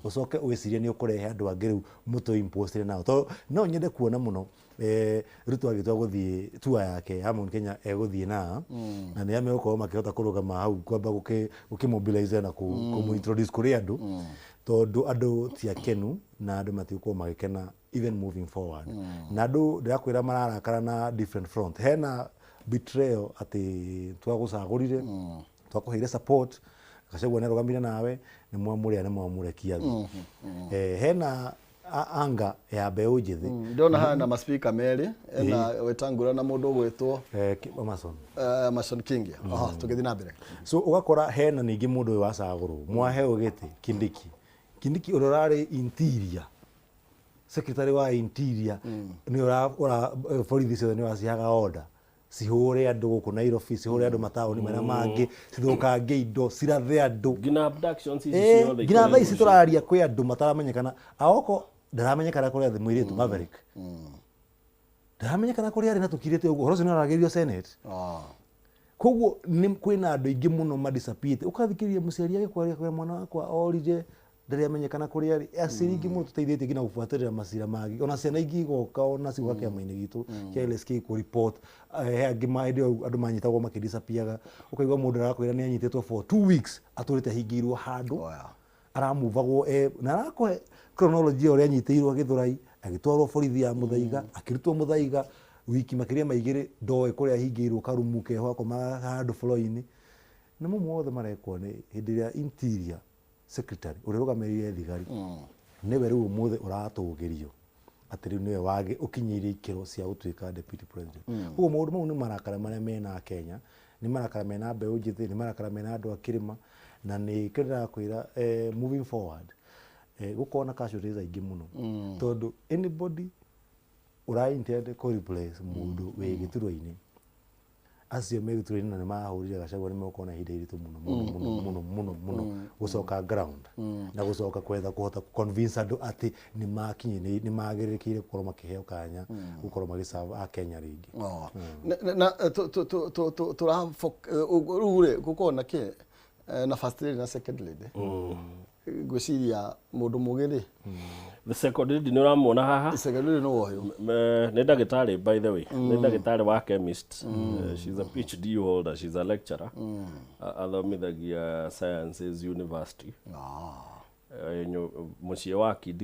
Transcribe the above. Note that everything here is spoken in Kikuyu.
Ũcoke wĩcirie nĩ ũkũrehe andũ angĩ rĩu mũtũ impose nao, tondũ no nyende kuona mũno Ruto agĩtua gũthiĩ tour yake ya Mount Kenya egũthiĩ na nĩ megũkorwo makĩhota kũrũgama hau kwamba gũkĩmobilize na kũmũ introduce kũrĩ andũ, tondũ andũ ti akenu na andũ matigũkorwo magĩkena even moving forward. Na andũ ndĩrakwĩra mararakara na different front, hena betrayal atĩ twagũcagũrire, twakũheire support, Gachagua nĩ arũgamire nawe, nĩ mwamũrĩa, nĩ mwamũrekia thĩ. Hena anga ya mbeũ njĩthĩ. Ndĩrona haha na maspika merĩ, ena Wetangula na mũndũ ũgwĩtwo Amason. Amason Kingi. Aha, tũgĩthiĩ na mbere. So ũgakora hena ningĩ mũndũ ũyũ wacagũrwo mwaheo gĩtĩ, Kindiki. Kindiki ũrĩa ũrarĩ interior secretary wa interior, nĩ ũra borithi ciothe nĩ wacihaga order cihũre andũ gũkũ Nairobi, cihũre andũ mataũni marĩa mangĩ, cithũkangie indo, cirathe andũ. Nginya abductions ici ciothe. Nginya thaa ici ikoretwo. Tũraria kwĩ andũ mataramenyekana. Aoko ndaramenyekana kũrĩa thĩ, mũirĩtu Maverick ndaramenyekana kũrĩa arĩ, na tũkirĩte ũguo ũhoro ũcio nĩ ũraragĩrio Senate. Koguo nĩ kwĩna andũ aingĩ mũno madisappearĩte, ũkathikĩrĩria mũciari agĩkwaria kwĩra mwana wakwa orire, ndarĩ amenyekana kũrĩa arĩ. Aciari aingĩ mũno tũteithĩtie nginya gũbuatĩrĩra macira mangĩ, ona ciana ingĩ igoka ona cigoka kĩama-inĩ gitũ kĩa LSK kũ report. He angĩ hĩndĩ ĩyo andũ manyitagwo makĩdisappearaga, ũkaigua mũndũ arakwĩra nĩ anyitĩtwo for 2 weeks, atũrĩte ahingĩirwo handũ. Oh, yeah. Aramuvagwo na arakũhe chronology ya ũrĩa anyitĩirwo Gĩthũrai, agĩtwarwo borithi ya Mũthaiga, akĩrutwo Mũthaiga wiki makĩria ma 2, ndoĩ kũrĩa ahingĩirwo, karumu keho akomaga handũ floor-inĩ. Na mo mothe marekwo nĩ hĩndĩ ĩrĩa interior secretary ũrĩa ũrũgamĩrĩire thigari nĩwe rĩu ũmũthĩ ũratũgĩrio atĩ rĩu nĩwe wagĩ ũkinyĩire ikĩro cia gũtuĩka deputy president. Koguo maũndũ mau nĩ marakara marĩa mena Kenya, nĩ marakara mena mbeũ njĩthĩ, nĩ marakara mena andũ a kĩrĩma, na nĩ kĩo ndĩrakwĩra, moving forward gũkorwo na casualties aingĩ mũno, tondũ anybody ũra intend kũ replace mũndũ wĩ gĩturwa-inĩ, acio me gĩturwa-inĩ na nĩ marahũrire Gachagua, nĩ megũkorwo na ihinda iritũ mũno mũno mũno mũno mũno mũno gũcoka ground na gũcoka kwetha kũhota convince andũ atĩ nĩ makinyĩ nĩ magĩrĩrĩkĩire gũkorwo makĩheo kanya gũkorwo magĩserve a Kenya rĩngĩ. Oh. Na tũra rĩu rĩ gũkorwo na kĩ na first lady na second lady, ngwĩciria mũndũ mũgĩ rĩ. The second lady nĩ ũramuona haha. Second lady nĩ ũyũ. Nĩ ndagĩtarĩ, by the way, nĩ ndagĩtarĩ wa chemist. She's a PhD holder, she's a lecturer. Athomithagia Sciences University. Mũciĩ wa Kindiki.